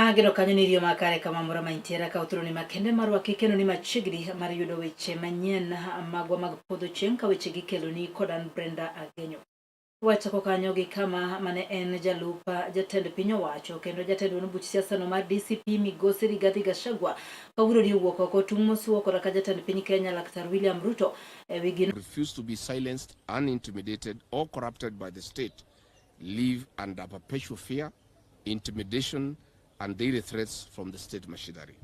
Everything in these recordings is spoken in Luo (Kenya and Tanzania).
Ageno kanyo ni riyo makare kama mora maintiere akawo thuoloni makende mar rwaki kendo ni machiegni mar yudo weche manyien magwa mag podho chieng' ka weche gikeloni kod an Brenda Agenyo. Wachako kanyo gi kama mane en jalup jatend piny owacho kendo jatend wuon buch siasa no mar DCP Migosi Rigathi Gachagua kawuono ni owuok oko tung' mosuo koda ka jatend piny Kenya Laktar William Ruto e wi gino Refuse to be silenced, unintimidated or corrupted by the state, live under perpetual fear, intimidation and daily threats from the state machinery.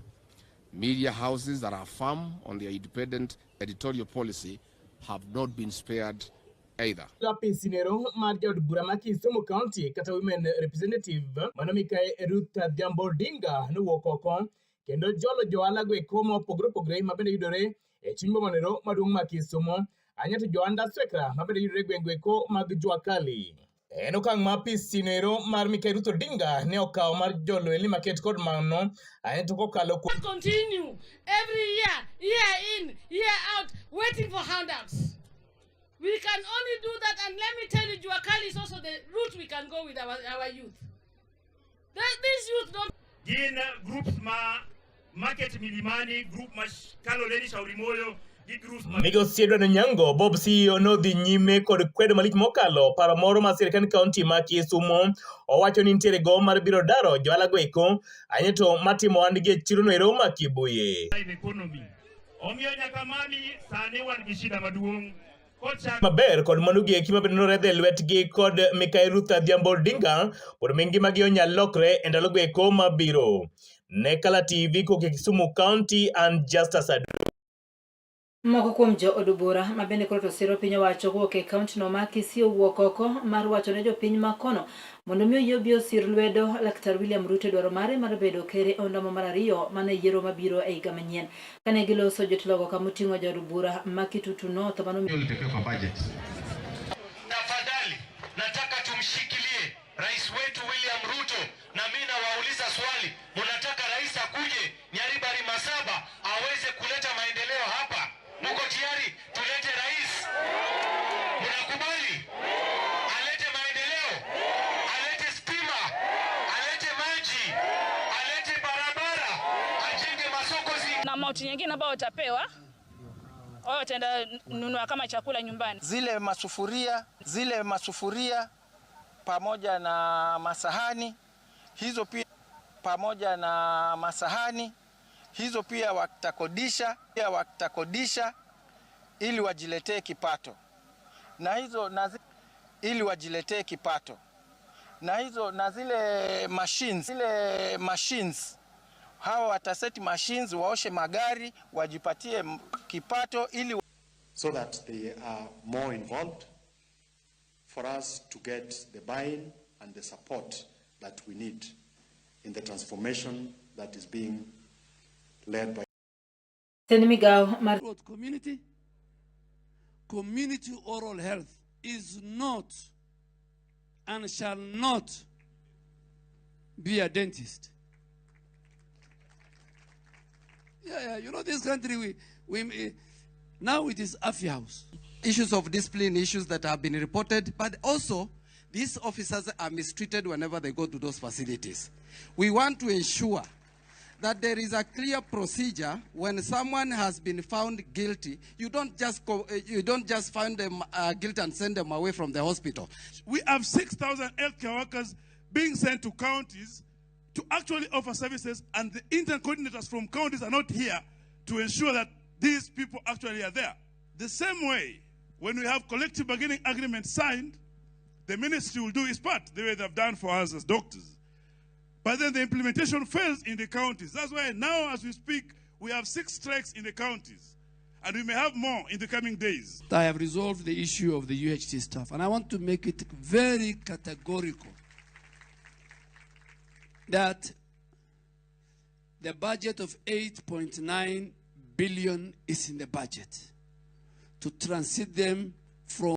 Media houses that are firm on their independent editorial policy have not been spared either. Apis nero mar jaod bura ma Kisumu County kata Women Representative mano Mikai Ruth Adhiambo Odinga nowuok oko kendo jolo johala go eko mopogore opogore ma bende yudore e chuny boma nero maduong' ma Kisumu ahinya to johand aswekra ma bende yudore e gwenge eko mag Jua Kali. En okang' ma apis nero mar Mikai Ruth Odinga ne okawo mar jolo Elly Maket kod mano ahinya to kokalo kuom Continue every year, year in, year out, waiting for handouts. We can only do that, and let me tell you, Jua Kali is also the route we can go with our youth. These youth don't... Gin groups ma Market Milimani, group ma Kaloleni Shauri Moyo, gi groups ma... Migosi Edward Onyango, Bob CEO nodhi nyime kod kwedo malich mokalo paro moro ma sirkand kaunti ma Kisumu owacho ni nitiere go mar biro daro johala go eko ahinya to matimo ohandgi e chiro no ero ma Kibuye. Economy. Omiyo nyaka mami sani wan gi shida maduong' kochak maber kod mwandu gi eki mabende noredh e lwetgi kod Mikai Ruth Adhiambo Odinga mondo mi ngimagi onyal lokre e ndalogo eko mabiro. Ne Kala TV kowuok e Kisumu County and Justus Adu. Moko kuom jo od bura ma bende koro to siro piny owacho kowuok e kaontino ma Kisii owuok oko mar wacho ne jopiny ma kono mondo mi oyie obi osir lwedo Laktar William Ruto e dwaro mare mar bedo ker e ondamo mar ariyo mana e yiero mabiro e higa manyien. Kane giloso jotelogo kama oting'o jaod bura ma Kitutu North mano Ulitekewa kwa budget. Tafadhali nataka tumshikilie rais wetu William Ruto, na mimi nawauliza swali, mnataka rais akuje Nyaribari Masaba aweze kuleta maendeleo hapa? Muko tayari tulete rais? Mnakubali alete maendeleo, alete stima, alete maji, alete barabara, ajenge masoko zi na mauti nyingine ambayo watapewa wao wataenda nunua kama chakula nyumbani. Zile masufuria pamoja na masahani hizo pia, pamoja na masahani hizo pia watakodisha, pia watakodisha ili wajiletee kipato. Na hizo, na zi-, ili wajiletee kipato. Na hizo, na zile machines, zile machines hawa wataseti machines waoshe magari wajipatie kipato ili so that they are more involved for us to get the buy-in and the support that we need in the transformation that is being led by Tend migawo mar Community, community oral health is not and shall not be a dentist. Yeah, yeah, you know this country, we now it is Afya House. Issues of discipline, issues that have been reported, but also these officers are mistreated whenever they go to those facilities. We want to ensure that there is a clear procedure when someone has been found guilty. You don't just go, you don't just find them guilty and send them away from the hospital. We have 6,000 healthcare workers being sent to counties to actually offer services, and the intern coordinators from counties are not here to ensure that these people actually are there. The same way, when we have collective bargaining agreement signed, the ministry will do its part, the way they've done for us as doctors. But then the implementation fails in the counties. That's why now, as we speak, we have 6 strikes in the counties, and we may have more in the coming days. I have resolved the issue of the UHC staff, and I want to make it very categorical that the budget of 8.9 billion is in the budget to transit them from